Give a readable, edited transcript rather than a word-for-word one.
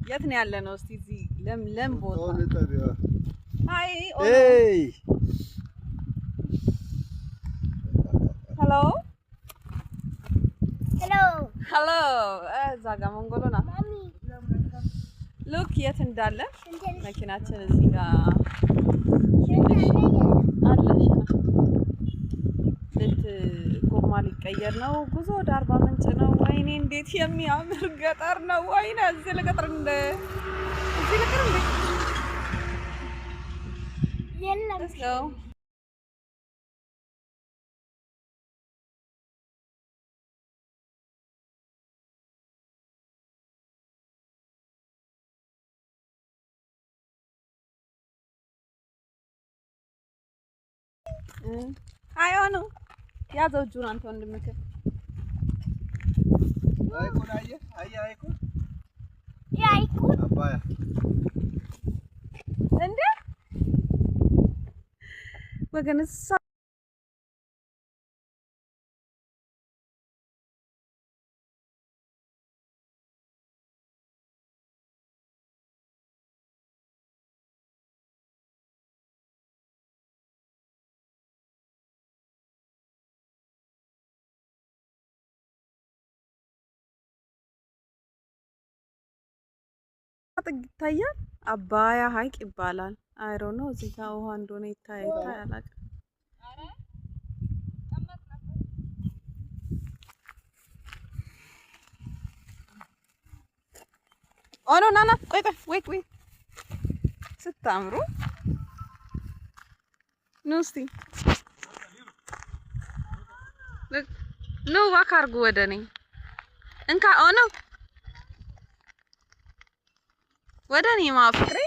የት ነው ያለ ነው? እስቲ እዚህ ለምለም ቦታ። Hi. Hey. Hello. Hello. Hello። እዛ ጋር ሞንጎሎ ናት። Look የት እንዳለ መኪናችን እዚህ ጋር አለሽ። ልት ጎማ ሊቀየር ነው። ጉዞ ወደ አርባ ምንጭ ነው። ወይኔ እንዴት የሚያምር ገጠር ነው! ወይኔ እዚህ ልቅጥር እንደ እዚህ ልቅር እንደ። Let's go. አይሆኑ ያዘው እጁን አንተ ወንድምህ። ሐይቁን አየህ? አየህ ሐይቁን? ሐይቁን? አባያ። እንዴ ወገን እሳ ጥግ ይታያል። አባያ ሐይቅ ይባላል። I don't know እዚህ ጋር ውሃ እንደሆነ ይታይ ይታይ አላውቅም። Oh no, ና ና፣ ቆይ ቆይ፣ wait wait፣ ስታምሩ። ኑ እስቲ ኑ walk አድርጉ ወደ እኔ። እንካ oh no፣ ወደ እኔ ማፍቅሬ።